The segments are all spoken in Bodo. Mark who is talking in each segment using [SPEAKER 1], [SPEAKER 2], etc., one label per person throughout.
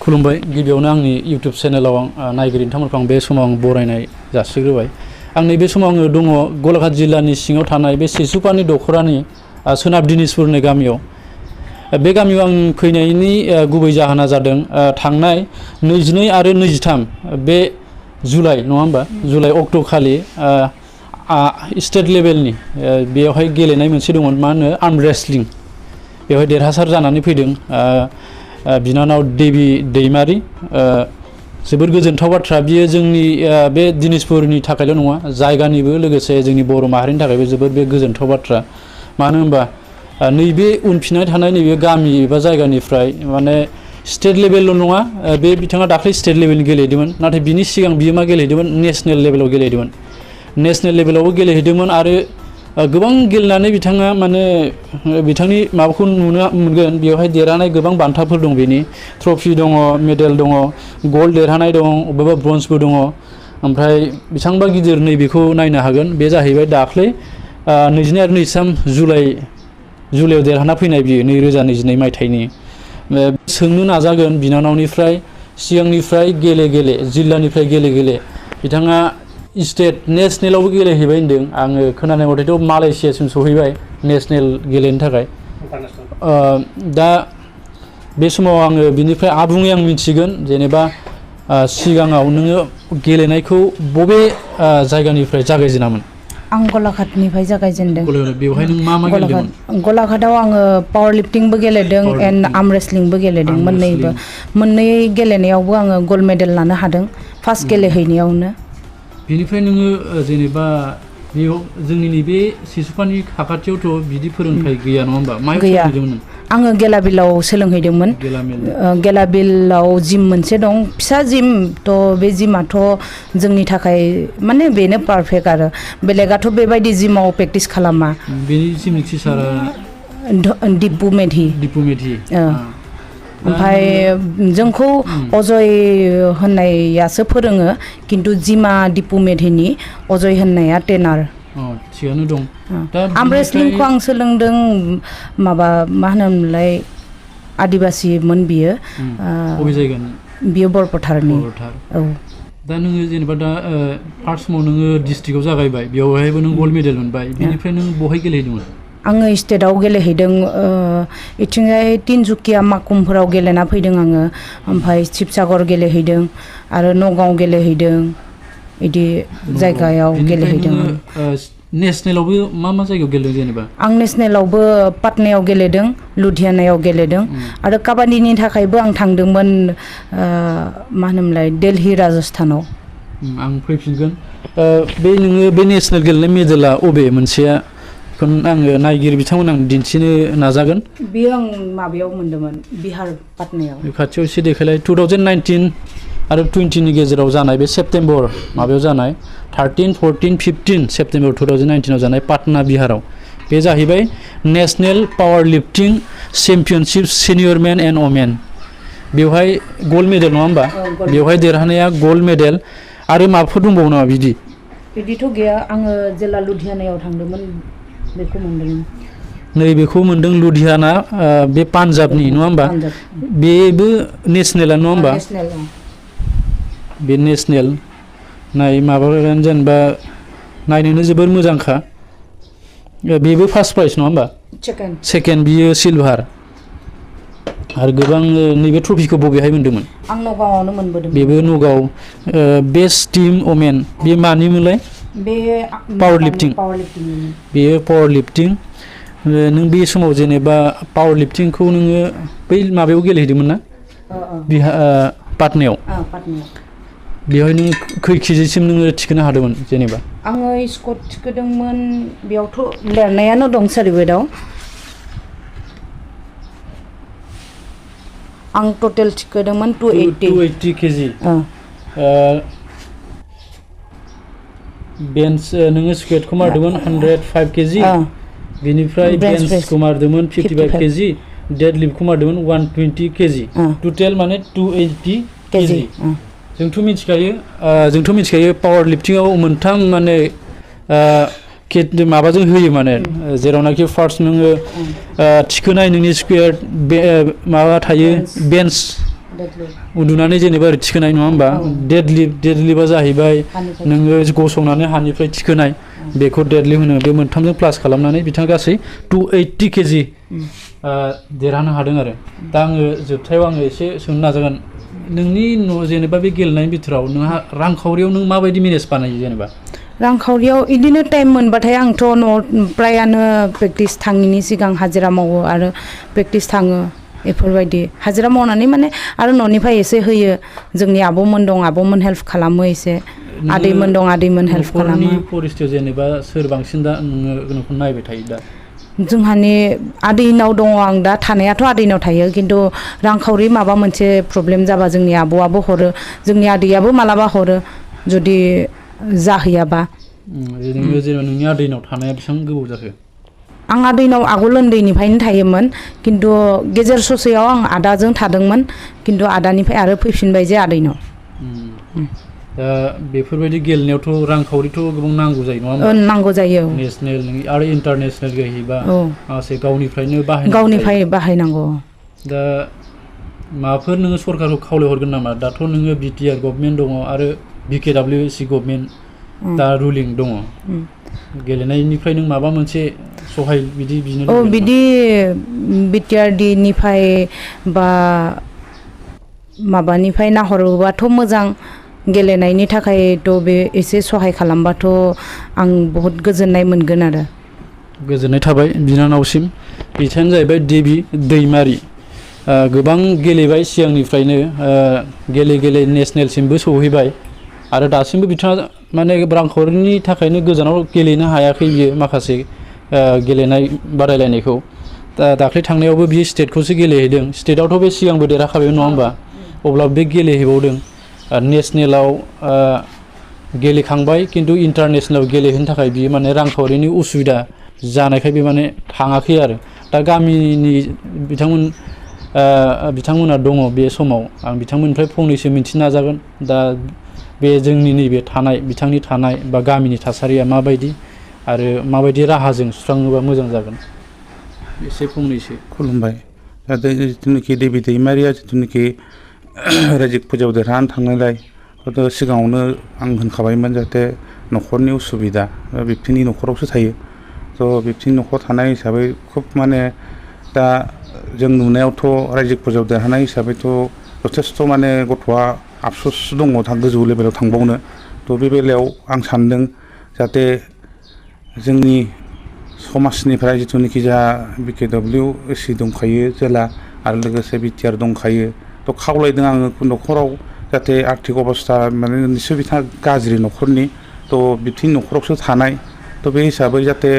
[SPEAKER 1] खुलुमबाय गिबियावनो आंनि इउटिउब चेनेलाव आं नायगिरि नोंथांमोनखौ आं बे समाव आं बरायनाय जासिग्रोबाय आं नैबे समाव आङो दङ गलाघाट जिल्लानि सिङाव थानाय बे सिसुपानि दखरानि सोनाब दिनिसपुर होननाय गामियाव बे गामियाव आं फैनायनि गुबै जाहोना जादों थांनाय 22 आरो 23 बे जुलाइ नङा होमबा जुलाइ अक्ट' खालि स्टेट लेभेलनि बेयावहाय गेलेनाय मोनसे दंमोन मा होनो आर्म रेसलिं बेवहाय देरहासार जानानै फैदों बिनानाव देबि दैमारी जोबोर गोजोनथाव बाथ्रा बियो जोंनि बे दिनिसपुरनि थाखायल' नङा जायगानिबो लोगोसे जोंनि बर' माहारिनि थाखायबो जोबोर बे गोजोनथाव बाथ्रा मानो होनबा नैबे उनफिननाय थानाय नैबे गामि एबा जायगानिफ्राय माने स्टेट लेभेलल' नङा बे बिथाङा दाख्लै स्टेट लेभेलनि गेलेदोंमोन नाथाय बिनि सिगां बियो मा गेलेदोंमोन नेशनेल लेभेलाव गेलेदोंमोन नेशनेल लेभेलावबो गेलेहैदोंमोन आरो गोबां गेलेनानै बिथाङा माने बिथांनि माबाखौ नुनो मोनगोन बेवहाय देरहानाय गोबां बान्थाफोर दं बेनि ट्रफि दङ मेडेल दङ गल्ड देरहानाय दं अबेबा ब्रन्जबो दङ ओमफ्राय बेसेबांबा गिदिर नैबेखौ नायनो हागोन बे जाहैबाय दाख्लै 22 आरो 23 जुलाइआव देरहाना फैनाय बियो 2022 मायथाइनि सोंनो नाजागोन बिनानावनिफ्राय सिगांनिफ्राय गेले गेले जिल्लानिफ्राय गेले गेले बिथाङा स्टेट नेशनेलावबो गेलेहैबाय होनदों आङो खोनानाय मथेथ' मालयेसियासिम सहैबाय नेशनेल गेलेनो थाखाय दा बे समाव आङो बिनिफ्राय आबुङै आं मिथिगोन जेनेबा सिगाङाव नोङो गेलेनायखौ बबे जायगानिफ्राय जागायजेनामोन
[SPEAKER 2] आं गलाघाटनिफ्राय जागायजेनदों
[SPEAKER 1] बेवहाय नों मा गेलेदोंमोन
[SPEAKER 2] गलाघाटआव आङो पावार लिफ्टिंबो गेलेदों एन्ड आर्म रेसलिंबो गेलेदों मोननै गेलेनायावबो आङो गल्ड मेडेल लानो हादों फार्स्ट गेलेहैनायावनो
[SPEAKER 1] बेनिफ्राय नोङो जेनेबा बेयाव जोंनि नैबे सिसुपानि साखाथियावथ' बिदि फोरोंथाय गैया नङा होमबा मायाव सोलोंहैदोंमोन
[SPEAKER 2] आङो गेलाबिलाव सोलोंहैदोंमोन गेलाबिलाव जिम मोनसे दं फिसा जिम थ' बे जिमाथ' जोंनि थाखाय माने बेनो पारफेक्ट आरो बेलेगाथ' बेबायदि जिमाव प्रेक्टिस खालामा
[SPEAKER 1] बेनि जिमनि टिचारा
[SPEAKER 2] दिपु मेधि ओमफ्राय जोंखौ अजय होननायासो फोरोङो खिन्थु जिमा दिपु मेधिनि अजय होननाया ट्रेनार
[SPEAKER 1] थिगानो दं
[SPEAKER 2] आर्म रेसलिंखौ आं सोलोंदों माबा मा होनोमोनलाय आदिबासिमोन बियो
[SPEAKER 1] बबे जायगानि
[SPEAKER 2] बियो बरपथारनि औ
[SPEAKER 1] दा नोङो जेनेबा दा फार्स्ट समाव नोङो डिस्ट्रिक्टआव जागायबाय बेवहायबो नों गल्ड मेडेल मोनबाय बेनिफ्राय नों बहाय गेलेहैदोंमोन
[SPEAKER 2] आङो स्टेटआव गेलेहैदों इथिंजाय तिनजुकिया माकुमफोराव गेलेना फैदों आङो ओमफ्राय शिबसागर गेलेहैदों आरो नगाव गेलेहैदों बिदि जायगायाव गेलेहैदों
[SPEAKER 1] नेशनेलावबो मा जायगायाव गेलेदों जेनेबा
[SPEAKER 2] आं नेशनेलावबो पाटनायाव गेलेदों लुधियानायाव गेलेदों आरो काबादिनि थाखायबो आं थांदोंमोन मा होनोमोनलाय दिल्ली राजस्थानाव
[SPEAKER 1] आं फैफिनगोन बे नोङो बे नेशनेल गेलेनाय मेडेला अबे मोनसेया आङो नायगिरि बिथांमोन आं दिन्थिनो नाजागोन
[SPEAKER 2] बेयो आं माबायाव मोन्दोंमोन बिहार पाटनायाव
[SPEAKER 1] खाथियाव एसे देखायलाय 2019 आरो 20 नि गेजेराव जानाय बे सेप्तेम्बर माबायाव जानाय 13, 14, 15 सेप्तेम्बर 2019 आव जानाय पाटना बिहाराव बे जाहैबाय national power lifting championship senior men and women बेवहाय गल्ड मेडेल नङा होमबा बेवहाय देरहानाया गल्ड मेडेल आरो माबाफोर दंबावो नामा बिदिथ'
[SPEAKER 2] गैया आङो जेला लुधियानायाव थांदोंमोन बेखौ मोनदों
[SPEAKER 1] नैबेखौ मोनदों लुधियाना बे पान्जाबनि नङा होमबा बेबो नेशनेला नङा होमबा बे नेशनेल नाय माबायानो जेनेबा नायनोनो जोबोर मोजांखा बेबो फार्स्ट प्राइज नङा होमबा सेकेन्ड बियो सिलभार आरो गोबां नैबे ट्रफिखौ बबेहाय मोन्दोंमोन
[SPEAKER 2] आं नगावआवनो मोनबोदों
[SPEAKER 1] बेबो नगाव बेस्ट टीम वमेन बे मानिमोनलाय
[SPEAKER 2] बे
[SPEAKER 1] पावार लिफ्टिं बेयो पावार लिफ्टिं नों बे समाव जेनेबा पावार लिफ्टिंखौ नोङो बै माबायाव गेलेहैदोंमोन ना पाटनायाव बेवहाय नों खै केजिसिम नोङो थिखोनो हादोंमोन जेनेबा
[SPEAKER 2] आङो स्कट थिखोदोंमोन बेयावथ' लिरनायानो दं सार्टिफिकेटआव आं टटेल थिखोदोंमोन 280
[SPEAKER 1] केजि बेन्च नोङो स्कुवेटखौ मारदोंमोन 105 केजि बेनिफ्राय बेन्चखौ मारदोंमोन 55 केजि डेड लिफ्टखौ मारदोंमोन 120 केजि टटेल माने 280 केजि जोंथ' मिथिखायो पावार लिफ्टिंआव मोनथाम माने माबाजों होयो माने जेरावनाखि फार्स्ट नोङो थिखोनाय नोंनि स्कुवेर माबा थायो बेन्च उन्दुनानै जेनेबा ओरै थिखोनाय नङा होमबा डेडलिफ्टआ जाहैबाय नोङो गसंनानै हानिफ्राय थिखोनाय बेखौ डेडलिफ्ट होनो बे मोनथामजों प्लास खालामनानै बिथाङा गासै 280 केजि देरहानो हादों आरो दा आङो जोबथायाव आङो एसे सोंनो नाजागोन नोंनि जेनेबा बे गेलेनायनि बिथोराव नोंहा रांखावरियाव नों माबायदि मेनेज बानायो जेनेबा
[SPEAKER 2] रांखावरियाव इदिनो टाइम मोनबाथाय आंथ' न'आव प्रायानो प्रेक्टिस थाङिनि सिगां हाजिरा मावो आरो प्रेक्टिस थाङो बेफोरबायदि हाजिरा मावनानै माने आरो न'निफ्राय एसे होयो जोंनि आब'मोन दं आब'मोन हेल्प खालामो एसे आदैमोन दं आदैमोन हेल्प खालामो
[SPEAKER 1] परिस्थितियाव जेनेबा सोर बांसिन दा नोंखौ नायबाय थायो दा
[SPEAKER 2] जोंहानि आदैनाव दङ आं दा थानायाथ' आदैनाव थायो खिन्थु रांखावरि माबा मोनसे प्रब्लेम जाबा जोंनि आब'आबो हरो जोंनि आदैयाबो मालाबा हरो जुदि जाहैयाबा
[SPEAKER 1] नोङो जेनेबा नोंनि आदैनाव थानाया बेसेबां गोबाव जाखो
[SPEAKER 2] आं आदैनाव आगोल उन्दैनिफ्रायनो थायोमोन खिन्थु गेजेर ससेयाव आं आदाजों थादोंमोन खिन्थु आदानिफ्राय आरो फैफिनबाय जे आदैनाव
[SPEAKER 1] दा बेफोरबायदि गेलेनायावथ' रांखावरिथ' गोबां नांगौ जायो नङा होमबा
[SPEAKER 2] नांगौ जायो
[SPEAKER 1] नेसनेल आरो इन्टारनेसनेल गेलेयोबा माखासे गावनिफ्राय
[SPEAKER 2] बाहायनांगौ
[SPEAKER 1] दा माबाफोर नोङो सरकारखौ खावलायहरगोन नामा दाथ' नोङो बिटिआर गभर्नमेन्ट दङ आरो बिकेडब्लिउसि गभर्नमेन्ट दा रुलिं दङ गेलेनायनिफ्राय नों माबा मोनसे सहाय बिदि बिनो
[SPEAKER 2] बिदि बिटिआरडि निफ्राय बा माबानिफ्राय नाहरोबाथ' मोजां गेलेनायनि थाखायथ' बे एसे सहाय खालामबाथ' आं बहुत गोजोननाय मोनगोन आरो
[SPEAKER 1] गोजोननाय थाबाय बिनानावसिम बिथाङानो जाहैबाय देबि दैमारि गोबां गेलेबाय सिगांनिफ्रायनो गेले नेसनेलसिमबो सौहैबाय आरो दासिमबो बिथाङा माने रांखावरिनि थाखायनो गोजानाव गेलेनो हायाखै बियो माखासे गेलेनाय बादायलायनायखौ दा दाख्लै थांनायावबो बियो स्टेटखौसो गेलेहैदों स्टेटआवथ' बे सिगांबो देरहाखाबाय नङा होमबा अब्ला बे गेलेहैबावदों नेसनेलाव गेलेखांबाय खिन्थु इन्टारनेसनेलाव गेलेहैनो थाखाय बियो माने रांखावरिनि उसुबिदा जानायखाय बे माने थाङाखै आरो दा गामिनि बिथांमोना दङ बे समाव आं बिथांमोननिफ्राय फंनैसो मिन्थिनो नाजागोन दा बे जोंनि नैबे थानाय बिथांनि थानाय बा गामिनि थासारिया माबायदि आरो माबायदि राहाजों सुस्राङोबा मोजां जागोन एसे फंनैसो
[SPEAKER 3] खुलुमबाय दा जिथुनाखि देबि दैमारिया जिथुनाखि रायजो फोजायाव देरहानानै थांनायलाय हयथ' सिगाङावनो आं होनखाबायमोन जाहाथे न'खरनि उसुबिदा बिबथिनि न'खरावसो थायो थ' बिबथिनि न'खराव थानाय हिसाबै खुब माने दा जों नुनायावथ' रायजो फोजायाव देरहानाय हिसाबैथ' जथेस्थ' माने गथ'आ आफस'स दङ गोजौ लेभेलाव थांबावनो थ' बे बेलायाव आं सानदों जाहाथे जोंनि समाजनिफ्राय जिथुनाखि जा बिकेडब्लिउसि दंखायो जेला आरो लोगोसे बिटिआर दंखायो थ' खावलायदों आङो न'खराव जाहाथे आर्थिक अबस्था माने निस्सय बिथाङा गाज्रि न'खरनि थ' बिथिं न'खरावसो थानाय थ' बे हिसाबै जाहाथे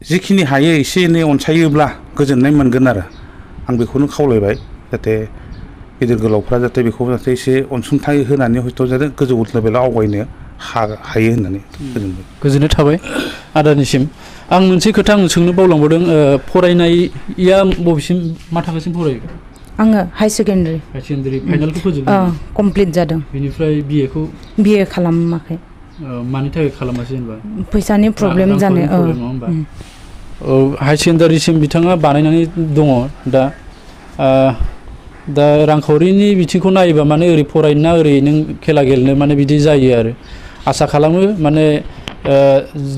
[SPEAKER 3] जिखिनि हायो एसे एनै अनसायोब्ला गोजोननाय मोनगोन आरो आं बेखौनो खावलायबाय जाहाथे गिदिर गोलावफ्रा जाहाथे बेखौ जाहाथे एसे अनसुंथाइ होनानै हयथ' जाहाथे गोजौ लेभेलाव आवगायनो हायो होननानै
[SPEAKER 1] गोजोननाय थाबाय आदानिसिम आं मोनसे खोथा आं सोंनो बावलांबावदों फरायनाया बबेसिम मा थाखोसिम फरायो
[SPEAKER 2] आङो हाई सेकेन्डारि
[SPEAKER 1] फाइनालखौ फोजोबदों
[SPEAKER 2] कमप्लिट जादों
[SPEAKER 1] बेनिफ्राय बिए
[SPEAKER 2] खालामाखै
[SPEAKER 1] मानि थाखाय खालामासै जेनेबा
[SPEAKER 2] फैसानि प्रब्लेम जानाय
[SPEAKER 1] हाई सेकेन्डारिसिम बिथाङा बानायनानै दङ दा रांखावरिनि बिथिंखौ नायोबा माने ओरै फरायनो ना ओरै नों खेला गेलेनो माने बिदि जायो आरो आसा खालामो माने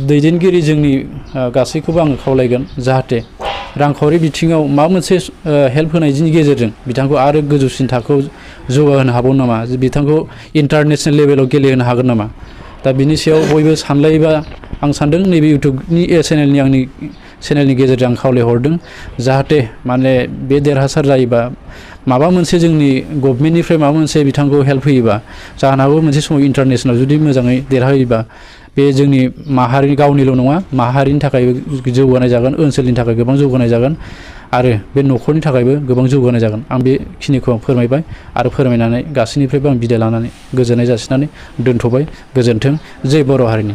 [SPEAKER 1] दैदेनगिरि जोंनि गासैखौबो आङो खावलायगोन जाहाथे रांखावरि बिथिङाव माबा मोनसे हेल्प होनायनि गेजेरजों बिथांखौ आरो गोजौसिन थाखोआव जौगाहोनो हाबावो नामा बिथांखौ इन्टारनेसनेल लेभेलाव गेलेहोनो हागोन नामा दा बिनि सायाव बयबो सानलायोबा आं सानदों नैबे इउटुबनि आंनि चेनेलनि गेजेरजों आं खावलायहरदों जाहाथे माने बे देरहासार जायोबा माबा मोनसे जोंनि गभर्नमेन्टनिफ्राय माबा मोनसे बिथांखौ हेल्प होयोबा जानो हागौ मोनसे समाव इन्टारनेसनेलाव जुदि मोजाङै देरहायोबा बे जोंनि माहारिनि गावनिल' नङा माहारिनि थाखायबो जौगानाय जागोन ओनसोलनि थाखाय गोबां जौगानाय जागोन आरो बे न'खरनि थाखायबो गोबां जौगानाय जागोन आं बेखिनिखौ फोरमायबाय आरो फोरमायनानै गासैनिफ्रायबो आं बिदाय लानानै गोजोननाय जासिनानै दोनथ'बाय गोजोन्थों जय बर' हारिनि